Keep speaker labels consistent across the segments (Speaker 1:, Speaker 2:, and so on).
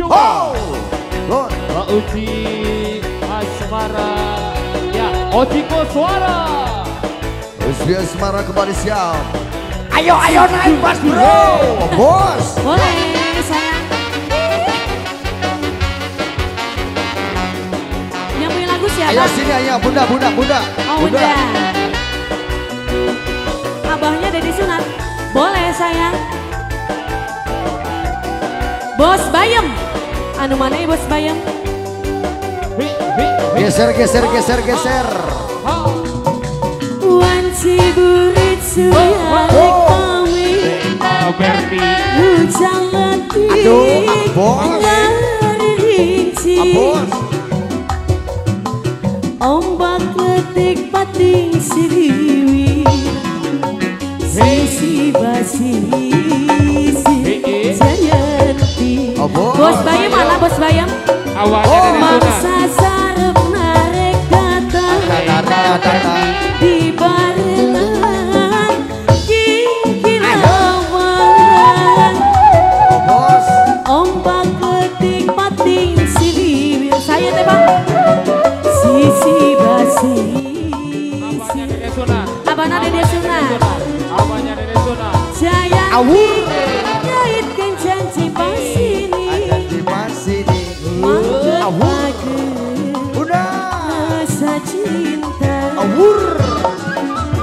Speaker 1: Oh, Lord.
Speaker 2: Mbak Uci Asmara. Ya, Ojiko Suara.
Speaker 1: Uci Asmara kembali siap. Ayo, ayo naik Mas Bro. Bos.
Speaker 3: Boleh sayang. Yang punya lagu siapa?
Speaker 1: Ayo sini ayo, Bunda, Bunda, Bunda.
Speaker 3: Oh, Bunda. Abahnya Deddy Sunat. Boleh sayang. Bos Bayem. Anu mana ya Bos Bayem?
Speaker 1: Geser, geser, geser, geser.
Speaker 3: Wanci burit suyarek kami. Hujan letih.
Speaker 1: Aduh, bos.
Speaker 3: Rinci. Ombak letik pating siriwi. Sisi basi Jayanti. Bos Bayem mana Bos Bayem? Mangsa sarep narek datang di barengan kikilauan. Ombak letik pating siriwi. Saya teh bang. Sisi basi. Abana Dede Sunat.
Speaker 2: Abahnya Dede Sunat.
Speaker 3: Jayanti kaitkan janji pasini.
Speaker 1: Janji pasini.
Speaker 3: Mangket pagi. Rasa cinta.
Speaker 1: Awur.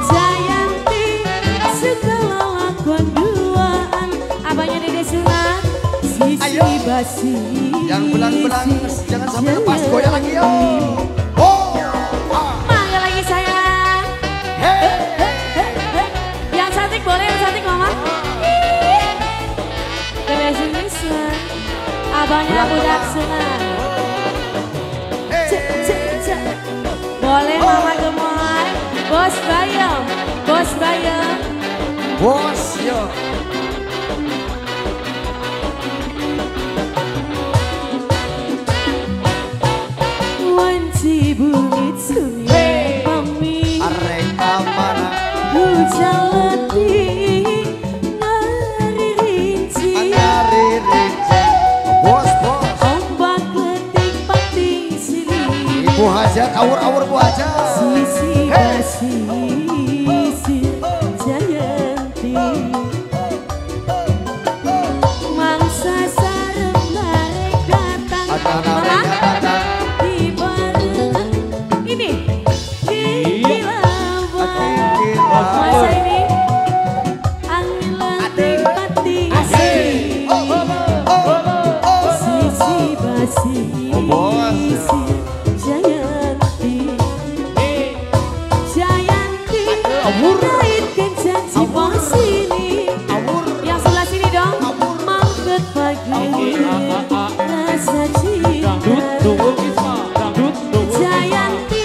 Speaker 3: Jayanti segala lakon duaan. Abahnya Dede Sunat. Sisi basi.
Speaker 1: Yang belang-belang jangan sampai lepas, goyang lagi yo. Oh.
Speaker 3: Mangga lagi sayang. Yang cantik boleh, yang cantik mama. Abangnya budak sunat. Boleh mama gemoy. Bos Bayem, Bos Bayem.
Speaker 1: Bos yo.
Speaker 3: Wanci bungit sungai pamit.
Speaker 1: Areka mana?
Speaker 3: Hujan letih nari rinci.
Speaker 1: Nari rinci. Bos, bos.
Speaker 3: Ombak letik pating sili.
Speaker 1: Ibu Hajat, awur-awur Bu Hajat.
Speaker 3: Sisi basi Jayanti. Mangsa sarep narik datang.
Speaker 1: Narik datang.
Speaker 3: Di barengan ini kikilawan. Masa ini angin letik pating sili. Sisi basi Jayanti. Jayanti kaitkan janji pasini. Yang sebelah sini dong. Mangket pagi rasa cinta. Jayanti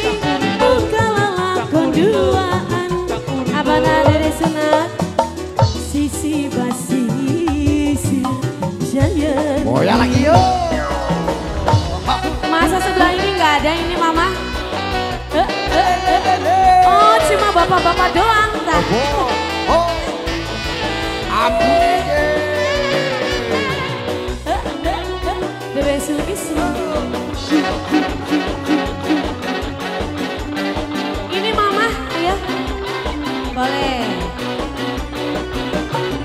Speaker 3: buka lakon duaan. Abana Dede Sunat. Sisi basi Jayanti.
Speaker 1: Goyang lagi yo.
Speaker 3: Masa sebelah ini nggak ada ini mama? Oh cuma bapak-bapak doang.
Speaker 1: Oh, ampun.
Speaker 3: Bebe Sulkisma. Ini mama, ayo. Boleh.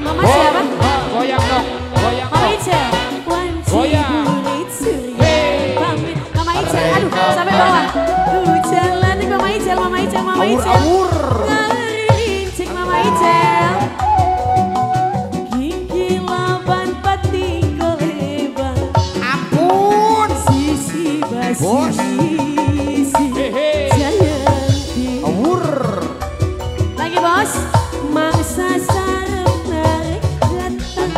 Speaker 3: Mama siapa?
Speaker 2: Goyang dong, goyang.
Speaker 3: Mama Ica.
Speaker 2: Goyang.
Speaker 3: Pamit. Mama Ica, aduh sampai bawah. Hujan nih Mama Ica, Mama Ica, Mama Ica. Ngerincik Mama Ica. Gigi laban pati koleban.
Speaker 1: Ampun.
Speaker 3: Sisi basi. Jayanti.
Speaker 1: Awur.
Speaker 3: Lagi bos. Mangsa sarep narik datang.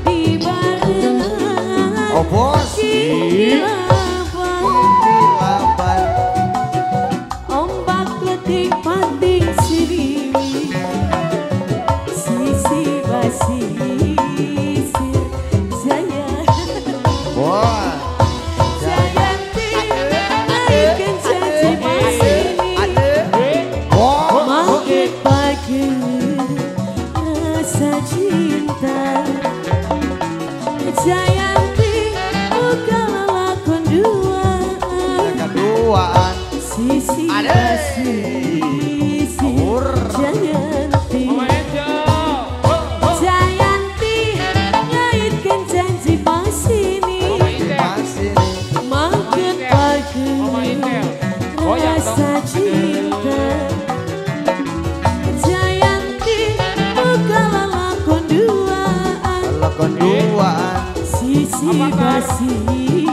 Speaker 3: Di barengan.
Speaker 1: Oh bos.
Speaker 3: Kikilaban. Ombak letik pating siriwi. Sisi basi Jayanti. Jayanti naikkan janji pasini. Mangkit pagi rasa cinta. Jayanti.
Speaker 1: duaan.
Speaker 3: Sisi sisi Jayanti. Jayanti ngaitkan janji pasini. Makin pagi rasa cinta. Jayanti buka lakon duaan.
Speaker 1: Lakon duaan.
Speaker 3: Sisi basisir